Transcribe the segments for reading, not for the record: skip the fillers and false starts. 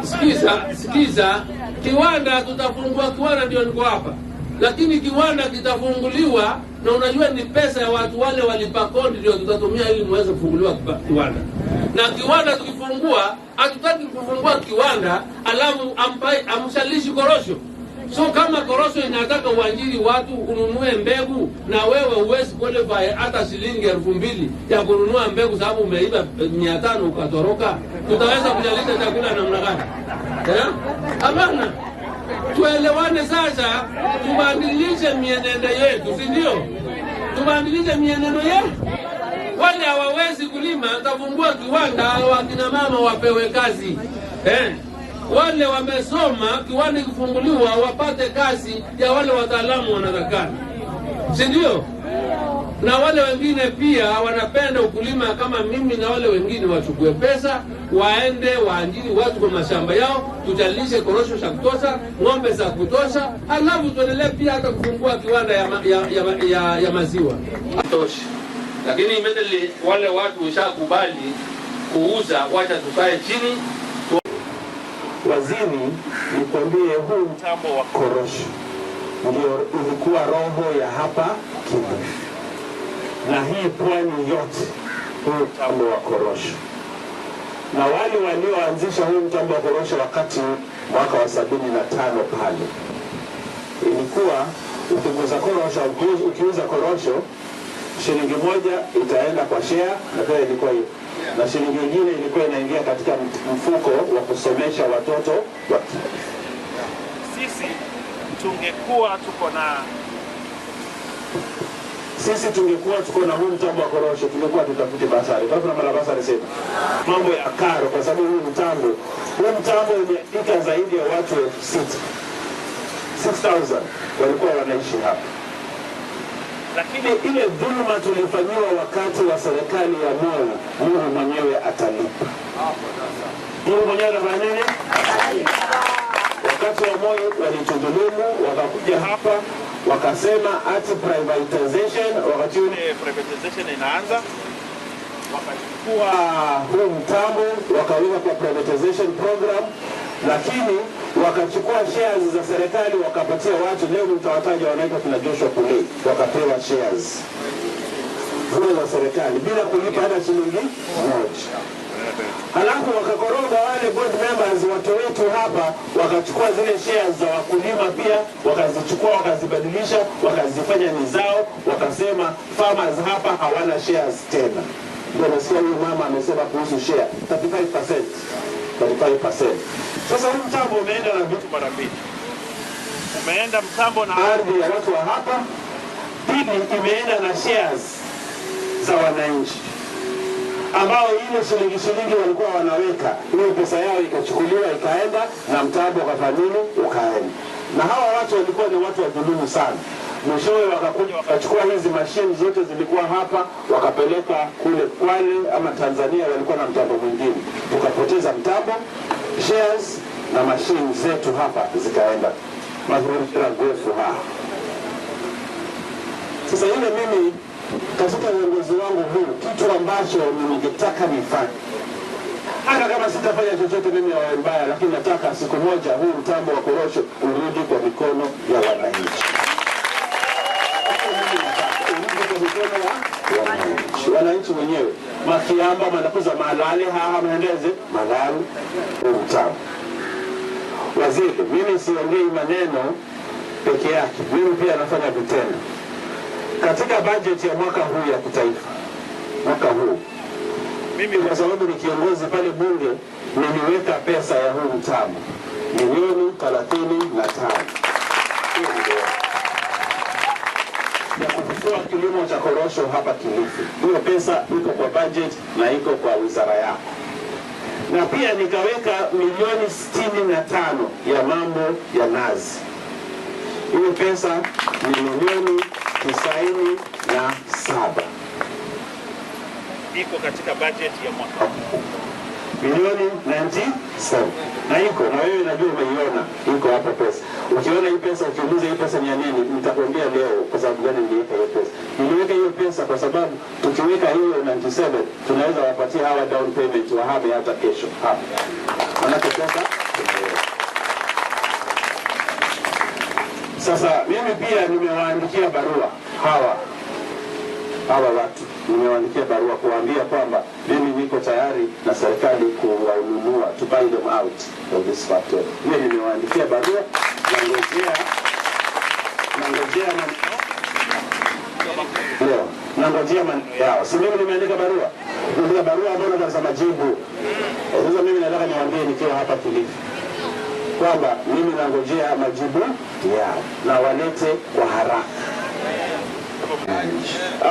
Sikiza, sikiza, kiwanda tutafungua kiwanda, ndio niko hapa, lakini kiwanda kitafunguliwa, na unajua ni pesa ya watu wale walipa kodi ndio tutatumia ili muweze kufunguliwa kiwanda. Na kiwanda tukifungua, hatutaki kufungua kiwanda alafu amshalishi korosho. So kama korosho inataka uajiri watu ununue mbegu, na wewe huwezi qualify hata shilingi 2,000 ya kununua mbegu sababu umeiba 500 ukatoroka, tutaweza kujalisha chakula namna gani? Eh? Hapana, tuelewane sasa, tubadilishe mienendo yetu, si ndio? Tubadilishe mienendo yetu. Wale hawawezi kulima, tafungua kiwanda, wakina mama wapewe kazi, eh? Wale wamesoma, kiwanda kifunguliwa, wapate kazi ya wale wataalamu wanatakana, si ndio? Na wale wengine pia wanapenda ukulima kama mimi na wale wengine wachukue pesa waende waajiri watu kwa mashamba yao, tujalishe korosho za kutosha, ng'ombe za kutosha, alafu tuendelee pia hata kufungua kiwanda ya maziwa toshi. Lakini immediately wale watu ushakubali kuuza, wacha tukae chini. Waziri, nikwambie huu mtambo wa korosho ndio ilikuwa roho ya hapa Kilifi na hii pwani yote, huu mtambo wa korosho. Na wale walioanzisha huu mtambo wa korosho wakati mwaka wa 75 pale, ilikuwa ukiguza korosho, ukiuza korosho shilingi 1 itaenda kwa share, na pia ilikuwa hiyo, na shilingi nyingine ilikuwa inaingia katika mfuko wa kusomesha watoto wa Kilifi. Sisi tungekuwa tuko na Sisi tungekuwa tuko na huu mtambo wa korosho, tungekuwa tutafute basari. Kwa kuna mara basari sema mambo ya karo, kwa sababu huu mtambo umeandika zaidi ya watu 6,000. 6,000 walikuwa wanaishi hapa. Lakini ile dhuluma tulifanyiwa wakati wa serikali ya Moi, Mungu mwenyewe atalipa. Mungu mwenyewe atafanya nini? Wakati wa Moi walitudhulumu, wakakuja hapa wakasema ati privatization. Wakati ule privatization inaanza, wakachukua huu mtambo wakaweka kwa privatization program, lakini wakachukua shares za serikali wakapatia watu. Leo mtawataja wanaitwa kina Joshua Kulei, wakapewa shares zile za serikali bila kulipa hata shilingi 1. Halafu wakakoroga wale board members watu wetu hapa, wakachukua zile shares za wakulima pia wakazichukua, wakazibadilisha, wakazifanya ni zao, wakasema farmers hapa hawana shares tena. Ndio nasikia huyu mama amesema kuhusu share 35%, 35%. Sasa huu mtambo umeenda na vitu mara mbili, umeenda mtambo na ardhi ya watu wa hapa, pili imeenda na shares za wananchi ambao ile shilingi shilingi walikuwa wanaweka, hiyo pesa yao ikachukuliwa ikaenda na mtambo ukafanya nini, ukaenda. Na hawa watu walikuwa ni watu wa dhulumu sana. Mwishowe wakakuja wakachukua hizi mashine zote zilikuwa hapa, wakapeleka kule Kwale ama Tanzania, walikuwa na mtambo mwingine. Tukapoteza mtambo, shares na mashine zetu hapa zikaenda gofu ha. Sasa ile mimi katika uongozi wangu huu, kitu ambacho ningetaka nifanye, hata kama sitafanya chochote mimi awe mbaya, lakini nataka siku moja huu mtambo wa korosho urudi kwa mikono ya wananchi, urudi kwa mikono ya wananchi, wananchi wenyewe makiamba manakuza malale haha maendeze malali huu mtambo. Waziri, mimi siongei maneno peke yake, mimi pia nafanya vitendo. Katika bajeti ya mwaka huu ya kitaifa, mwaka huu, mimi kwa sababu ni kiongozi pale bunge, niliweka pesa ya huu mtambo milioni 35 ya kufufua kilimo cha korosho hapa Kilifi. Hiyo pesa iko kwa budget na iko kwa wizara yako, na pia nikaweka milioni 65 ya mambo ya nazi. Hiyo pesa ni milioni 97 iko katika budget ya mwaka huu milioni 97 na iko na wewe, najua umeiona, iko hapo pesa. Ukiona hii pesa, ukiuliza hii pesa ni ya nini, nitakwambia leo kwa sababu gani niliweka hiyo pesa. Niliweka hiyo pesa kwa sababu tukiweka hiyo 97 tunaweza wapatia hawa down payment wahame hata kesho hapa, manake pesa na wewe. Sasa mimi pia nimewaandikia barua hawa watu, nimewaandikia barua kuwaambia kwamba mimi niko tayari na serikali kuwanunua, to buy them out of this factory. Hiyo nimewaandikia barua, nangojea leo nangojea maneno yao. Si mimi nimeandika barua, nimeandika barua ambayo nataka majibu. Sasa mimi nataka niwaambie nikiwa hapa Kilifi kwamba mimi nangojea majibu yao na walete kwa haraka.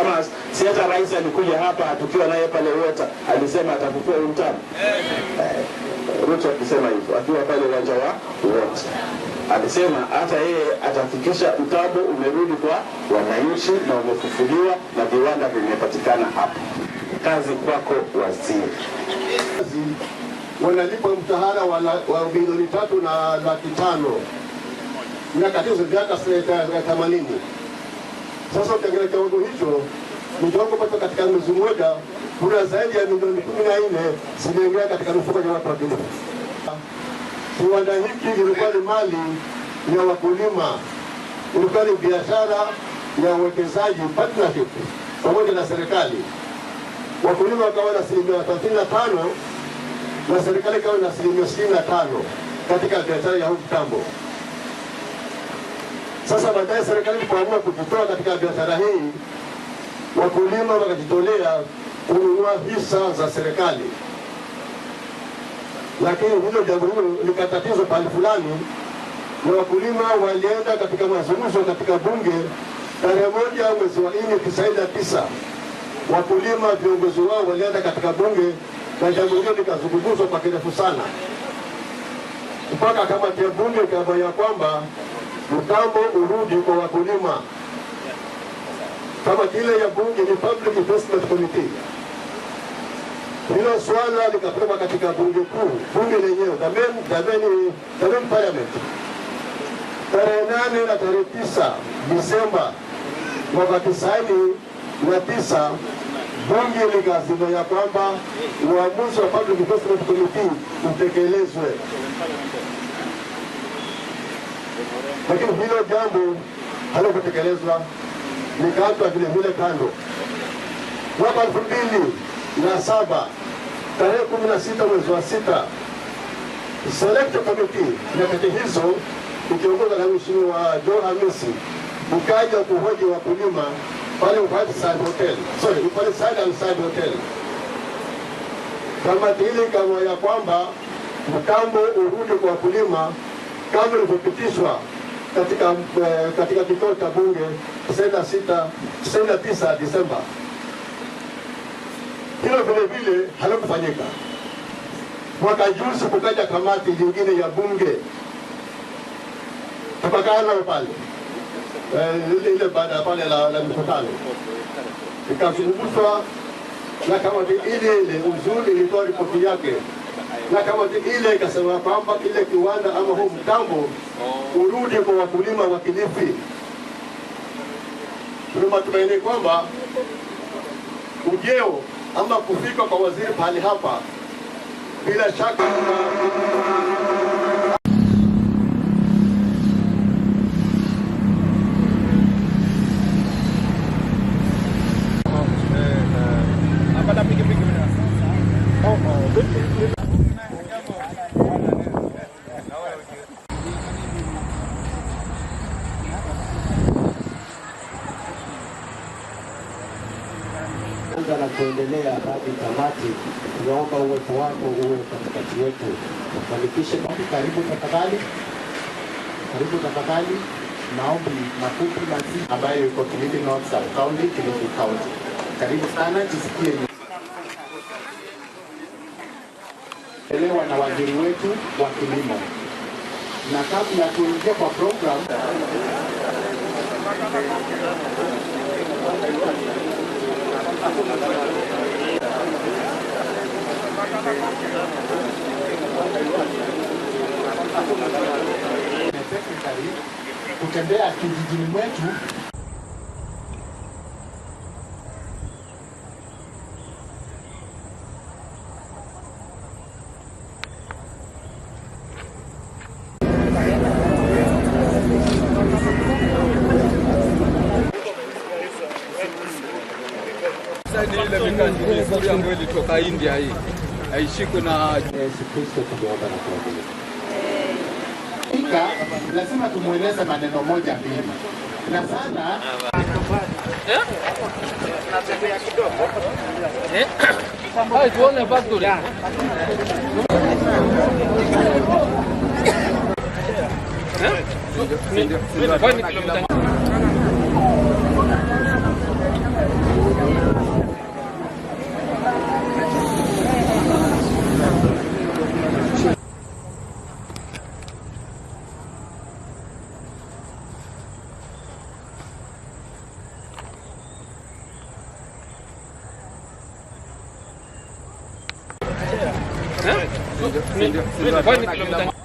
Ama si hata rais alikuja hapa tukiwa naye pale Water, alisema atafufua huu mtambo. Ruto alisema hivyo akiwa pale uwanja wa Water, alisema hata yeye atahakikisha mtambo umerudi kwa wananchi na umefufuliwa na viwanda vimepatikana hapa. Kazi kwako waziri. Wanalipwa mshahara wa 3,500,000 na katika miaka 80. Sasa ukiangalia kiwango hicho ni kiwango ambacho katika mwezi mmoja kuna zaidi ya milioni 14 zimeingia katika mifuko ya watu wa Kilifi. Kiwanda hiki kilikuwa ni mali ya wakulima, ilikuwa ni biashara ya uwekezaji partnership pamoja na serikali. Wakulima wakawa na 35% na serikali ikawa na 65% katika biashara ya huu mtambo. Sasa baadaye serikali ilipoamua kujitoa katika biashara hii, wakulima wakajitolea kununua hisa za serikali, lakini hilo jambo hilo likatatizwa pahali fulani, na wakulima walienda katika mazungumzo katika bunge tarehe 1 mwezi wa 4 99. Wakulima viongozi wao walienda katika bunge na jambo hilo likazungumzwa kwa kirefu sana, mpaka kamati ya bunge ikaamua ya kwamba mtambo urudi kwa wakulima. Kamati ile ya bunge ni Public Investment Committee. Hilo swala likapelekwa katika bunge kuu, bunge lenyewe, the main parliament, tarehe 8 na tarehe 9 Disemba mwaka 99, bunge likaazimia ya kwamba uamuzi wa Public Investment Committee utekelezwe. Lakini hilo jambo halikutekelezwa, likaachwa vile vile kando. Mwaka 2007 tarehe 16 mwezi wa 6, Select Committee nyakati hizo ikiongozwa na Mheshimiwa Joe Hamisi ikaja kuhoji wakulima pale Whiteside Hotel, sorry, pale Side Hotel. Kamati ile ikaamua ya kwamba mtambo urudi kwa wakulima kama ilivyopitishwa katika kikao cha bunge 99 Disemba. Hilo vile vile halikufanyika. Mwaka juzi kukaja kamati nyingine ya bunge, tukakaa nao pale ile baada pale la mikutano, ikazungumzwa na kamati ile ile. Uzuri ilitoa ripoti yake, na kamati ile ikasema kwamba kile kiwanda ama huu mtambo urudi kwa wakulima wa Kilifi. Tuna matumaini kwamba ujeo ama kufika kwa waziri pahali hapa bila shaka na kuendelea hadi tamati. Tunaomba uwepo wako uwe katikati yetu, fanikishe. Karibu tafadhali, karibu tafadhali. Maombi mafupi basi, ambayo iko Kilifi North Sub County, Kilifi County. Karibu sana, jisikie elewa na waziri wetu wa kilimo. Na kabla ya kuingia kwa program secretary kutembea kijijini mwetu. Kanji ambayo ilitoka India hii haishikwi na Yesu Kristo tumeomba na kuamini. Spika, lazima tumweleze maneno moja mbili na sana. Hai, tuone factory. Kwani kilomita Kwani kilomita